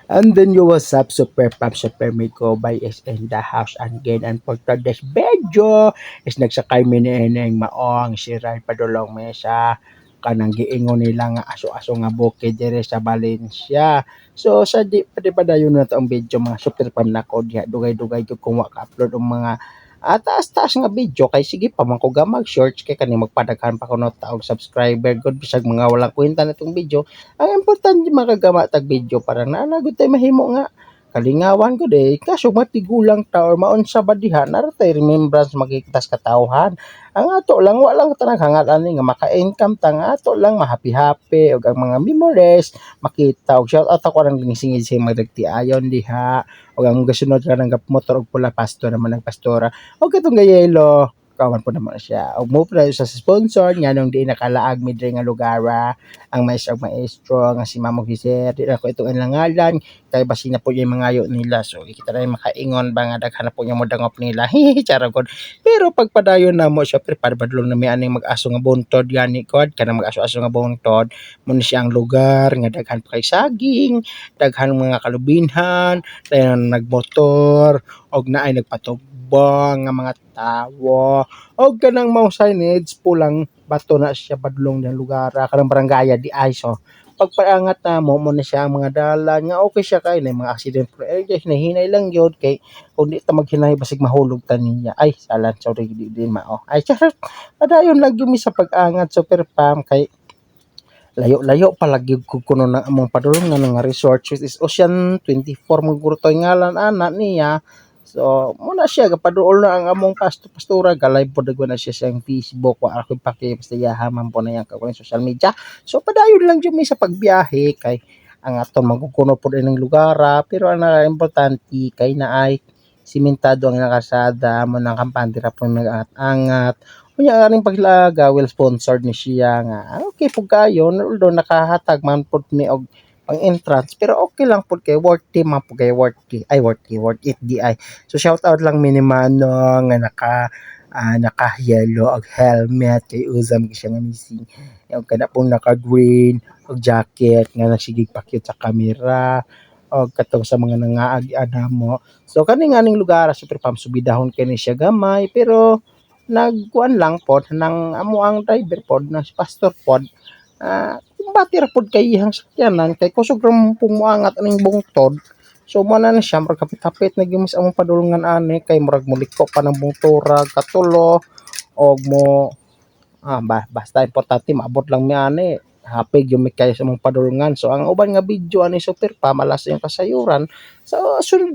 And then you, what's up, Super Pop, Super Miko by is in the house again. And for today's video is nagsakay mi ni Eneng maong si Ray padulong mi sa kanang giingon nila nga aso-aso nga bukid dire sa Valencia. So sa di pa di pa dayon na to ang video, mga super pam, nako diha dugay-dugay gyud kung wa ka-upload og mga taas-taas nga video kay sige pa man ko gamag shorts kay kani magpadaghan pa kuno ta og subscriber gud bisag mga walang kwenta na itong video. Ang importante, makagama tag video para naa na gud tay mahimo nga kalingawan gud eh, kaso matigulang ta or maunsa ba diha, naa ra tay remembrance, makikita sa katawhan. Ang ato lang, wa lang ta naghangad ani nga maka-income ta. Nga ato lang, ma-happy happy ug ang mga memories makita. Og shout out ako nang ginisingid sa magdagti ayon diha ug ang gasunod ka ng motor og pula, pastor naman ang pastora og katong gayelo kawan po naman siya. Og mo pa sa sponsor nga nung di nakalaag mi diri nga lugar, ang maestro ug maestro nga si Ma'am ug si Sir. Di na ko itong ilang ngalan kay basin na po yung mangayo nila. So kita na makaingon ba nga daghan na po yung modangop nila. Hihihi, charot gud. Pero pagpadayon na mo, syempre para padulong na mi aning mag-aso nga buntod gani kod kanang mag-aso-aso nga buntod mo ni siya ang lugar nga daghan pa kay saging, daghan mga kalubinhan, dayon nagmotor og naay nagpatubang nga mga tawo og kanang mao signage, pulang bato na siya padulong ng lugar, kanang barangaya di ay. So pagpaangat namo, mo na siya ang mga dalan nga okay siya kay na mga accident pro area, hinahinay lang gyud kay kung di ta maghinay basig mahulog ta niya. Ay, salan, sorry, di, di mao. Ay, charot. Padayon lang gyud mi sa pag-angat, super pam, kay layo-layo pa lagi ko kuno na among padulungan nga resort, which is Ocean 24 maguro to ngalan ana niya. So muna siya gapaduol na ang among pastor pastora, ga-live po na siya sa iyang Facebook. Wa ako paki, basta yaha man po na yang kakuan social media. So padayon lang jud mi sa pagbiyahe kay ang aton magukuno po din ng lugar, pero ang importante kay naay simentado ang kalsada mo nang kampante ra po mag-angat-angat. Unya aning paglaga, well sponsored ni siya nga okay pud kayo, although nakahatag man pud mi og pang entrance, pero okay lang pud kay worth it man pud, kay worth it, ay, worth it, worth it di ay. So shout out lang mi ni Manong nga naka yellow og helmet kay usam siya nga missing yung kana pong naka green og jacket nga nagsigig pa-cute sa kamera og katong sa mga nangaagi ana mo. So kani nga ning lugar, super pam, subidahon kay ni siya gamay, pero nagkuan lang pod nang amo ang driver pod na si pastor pod, kumbati ra pod kay iyang sakyanan kay kusog ra man pong moangat aning bungtod. So mo na na siya, murag hapit-hapit na gyud sa among padulungan ani kay murag muliko pa ng bungtura katulo og mo basta importante maabot lang mi ani, happy gyud mi kayo sa among padulungan. So ang uban nga video ani, super pa malas yung kasayuran. So sunod.